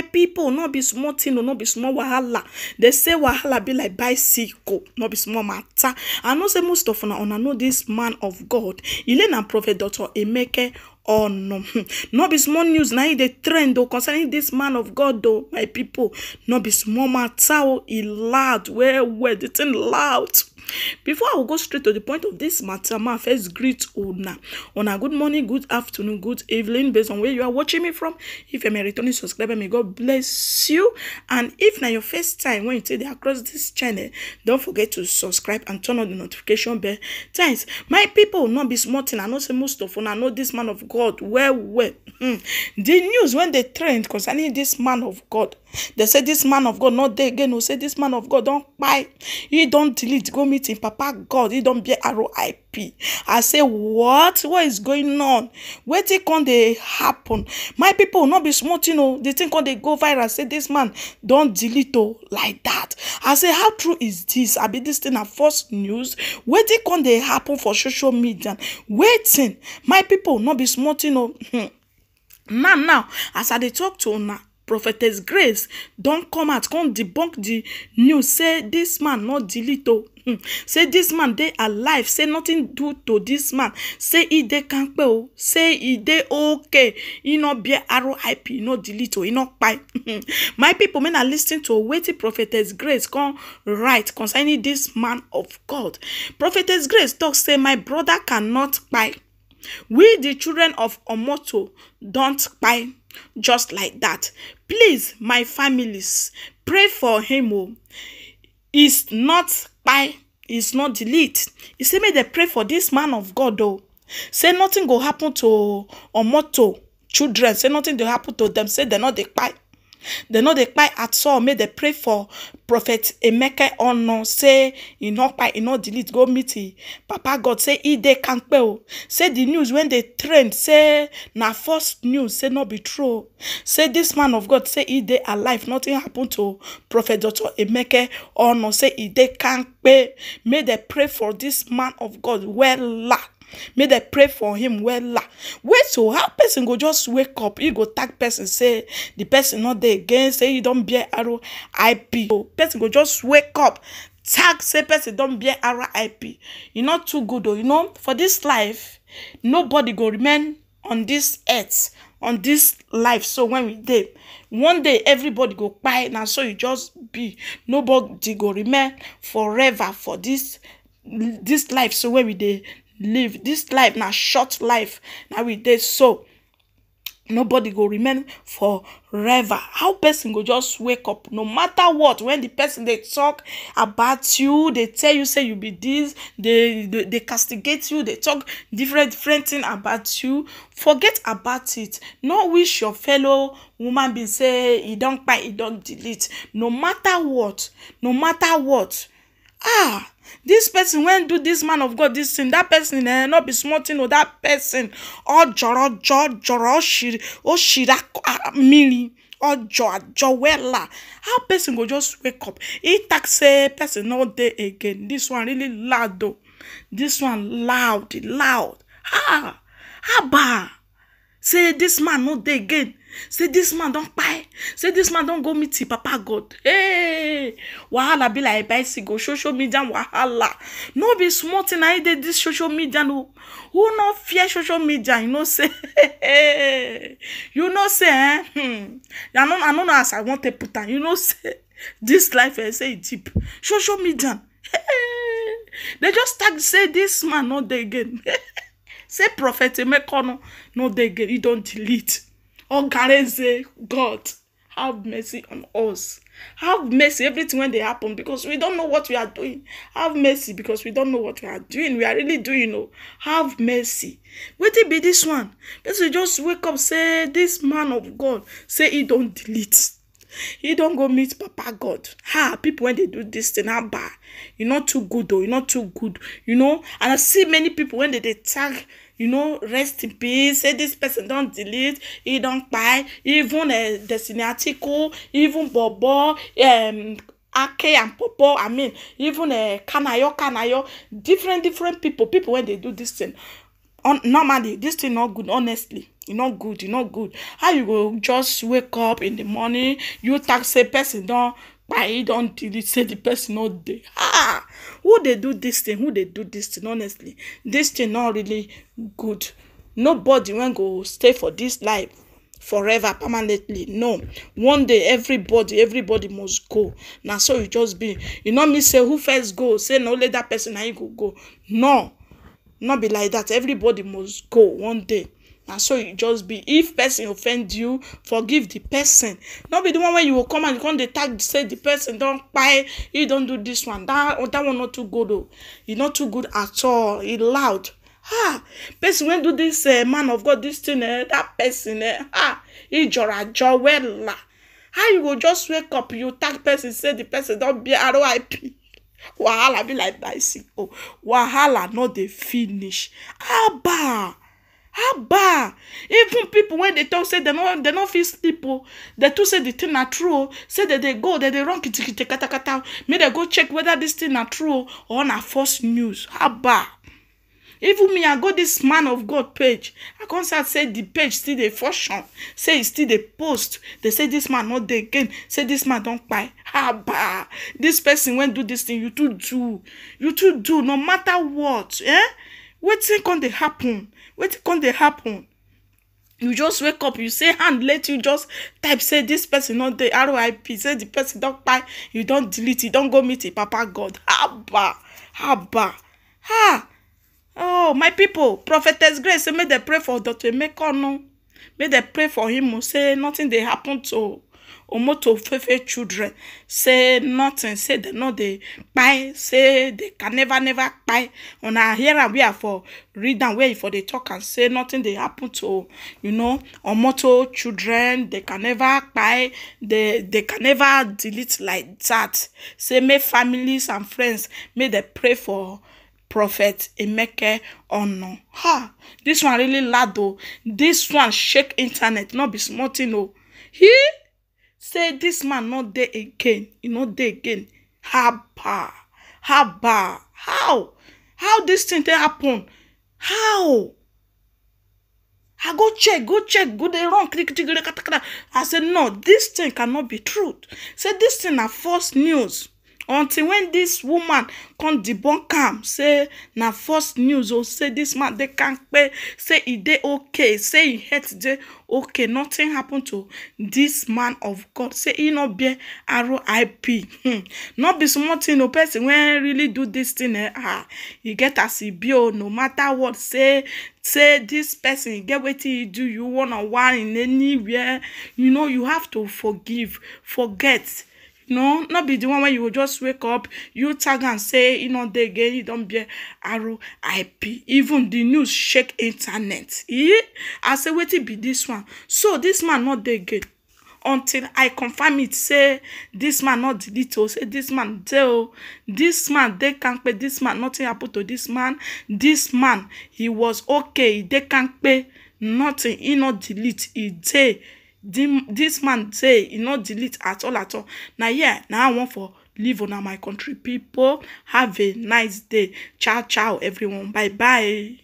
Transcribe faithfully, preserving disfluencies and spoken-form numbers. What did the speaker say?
People, no be small thing o, no be small wahala. They say wahala be like bicycle, no be small matter. I know say most of una, una know this man of God. He na Prophet Doctor Emeka Ono. No be small news na e dey trend o concerning this man of God o, my people. No be small matter o, e loud well well, the thing loud. Before I go straight to the point of this matter, ma first greet una. Una good morning, good afternoon, good evening, based on where you are watching me from. If you're a returning subscriber, may God bless you. And if na your first time when you take dey across this channel, don't forget to subscribe and turn on the notification bell. Thanks. My people, no be small thing. I know say most of una know this man of God well well. Hmm. The news when they trend concerning this man of God, they say this man of God not there again. They say this man of God don't kpai. He don't delete, go meet him Papa God. He don't be R I P. I say, what? What is going on? Wetin come dey happen? My people, no be small thing o. The thing come dey go viral. Say this man don't delete o like that. I say, how true is this? I be this thing na false news. Wetin come dey happen for social media? Wetin? My people, no be small thing o. Hmm. Now, now, as I dey talk to una, Prophetess Grace don come out, come debunk the news, say this man not delete o. Hmm. Say this man dey alive, say nothing do to this man, say he dey kampe o, say he dey okay, he no be R I P, he no delete o, he no kpai. My people, make una listen to wetin Prophetess Grace come write concerning this man of God. Prophetess Grace talk say, my brother cannot kpai. We, the children of Omoto, don't kpai just like that. Please, my families, pray for him o. It's not kpai, it's not delete. He say make they pray for this man of God o. Say nothing go happen to Omoto children. Say nothing go happen to them. Say they no dey kpai. They no dey kpai at all. Make they pray for Prophet Emeka Ono. Say he no kpai, he no delete, go meet him Papa God. Say he dey kampe o. Say the news when they trend, say na false news, say no be true. Say this man of God, say he dey alive. Nothing happened to Prophet Doctor Emeka Ono. Say he dey kampe. Make they pray for this man of God wella. Make they pray for him wella. Wait, so how person go just wake up? He go tag person, say the person not there again, say he don't bear R I P. So person go just wake up, tag say person don't bear R I P. You not too good o. You know, for this life, nobody go remain on this earth, on this life. So when we dey, one day everybody go kpai. Now so you just be, nobody go remain forever for this this life. So where we dey live, this life na short life. Now we dey, so nobody go remain forever. How person go just wake up, no matter what, when the person they talk about you, they tell you say you be this, they they, they castigate you, they talk different different thing about you. Forget about it. No wish your fellow woman being say he don't kpai, he don't delete. No matter what, no matter what, ah, this person when do this man of God this thing, that person, eh, not be small thing o. That person, oh joro jo joro shiri, oh shira, ah, mini, oh jo jo wella. How person go just wake up? He talk say person no dey again. This one really loud though. This one loud, loud. Ah, haba. Say this man no dey again. Say this man don't kpai. Say this man don't go meet him Papa God. Hey, wahala be like bicycle. Social media wahala. No be small thing I did this social media. No, who no fear social media? You know say, you know say, eh? Hmm. I don't, I don't know as I want to put am. You know say this life, eh, say it deep. Social media. They just tag say this man not there again. Say Prophet Emeka Ono no dey again, he don't delete. Ogareze, God, have mercy on us. Have mercy everything when they happen, because we don't know what we are doing. Have mercy, because we don't know what we are doing. We are really doing, oh, have mercy. Wetin be this one? Person just wake up, say this man of God, say he don't delete. He don't go meet Papa God. Ha, people when they do this thing, haba, you not too good though, you not too good, you know. And I see many people when they, they tag, you know, rest in peace, say this person don't delete, he don't kpai, even uh, Destiny Article, even Bobo, um, Ake and Popo, I mean, even uh, Kanayo, Kanayo, different, different people, people when they do this thing. On normally, this thing not good. Honestly, e not good. E not good. How you go just wake up in the morning, you talk say person don kpai, don delete, say the person no dey. Ah, who dey do this thing? Who dey do this thing? Honestly, this thing not really good. Nobody when go stay for this life forever, permanently. No, one day everybody, everybody must go. Now so you just be. You know me say who first go? Say no, let that person, I go go. No, not be like that. Everybody must go one day. Now so you just be. If person offend you, forgive the person. Not be the one when you will come and you come dey tag say the person don kpai, he don do this one. That that one not too good though. E not too good at all. E loud. Ha! Person when do this uh, man of God this thing, eh, that person, eh, ha! He jora jowella. How you go just wake up, you tag person, say the person don be R I P. Wahala be like bicycle. Wahala no dey finish. Abba! Abba! Even people when they talk say they no they no fit sleep, oh, they too say the thing na true, oh, say that they go, that they run kitikiti katakata. May they go check whether this thing na true, oh, or na false news. Abba! Even me, I go this man of God page. I come start say the page still dey function. Say e still dey post. They say this man not dey again. Say this man don kpai. Haba. This person when do this thing, you too do. You too do, no matter what. Eh? Wetin come dey happen? Wetin come dey happen? You just wake up, you say hand let you just type say this person not dey R I P, say the person don kpai, you don delete, you don go meet the Papa God. Haba, haba, ha. Oh, my people, Prophetess Grace say make they pray for Doctor Emeka, no. Make they pray for him, oh, say nothing dey happen to Omoto Fefe children. Say nothing, say they no dey kpai, say they can never, never kpai. Una hear am where for read am where for dey talk and say nothing dey happen to, you know, Omoto children. They can never kpai, they, they can never delete like that. Say make families and friends, make they pray for Prophet Emeka Ono. Ha! This one really loud though. This one shake internet, not be small thing, oh. He say this man not there again. He not there again. Haba. Haba. How? How this thing take happen? How? I go check, go check, go dey run, click, click, click, click, click. I said, no, this thing cannot be truth. Say this thing na false news. Until when this woman come debunk am, say na false news, oh, say this man dey kampe, say e dey okay, say e head dey okay, nothing happen to this man of God, say he no be R I P. Hmm. No be small thing, no person when really do this thing, eh, ah, e get as e be, oh, no matter what, say, say this person get wetin he do you one on one in anywhere, you know, you have to forgive, forget. No, not be the one when you go just wake up, you tag and say he not dey again, he don't be R I P. Even the news shake internet. Eh? I say, wetin be this one? So this man not dey again. Until I confirm it, say this man not delete, oh, say this man dey, oh, this man dey kampe, this man, nothing happen to this man. This man, he was okay, he dey kampe, nothing, he not delete, he dey. Dim- This man say he not delete at all, at all. Now, yeah, now I want for leave on my country people. Have a nice day. Ciao, ciao, everyone. Bye bye.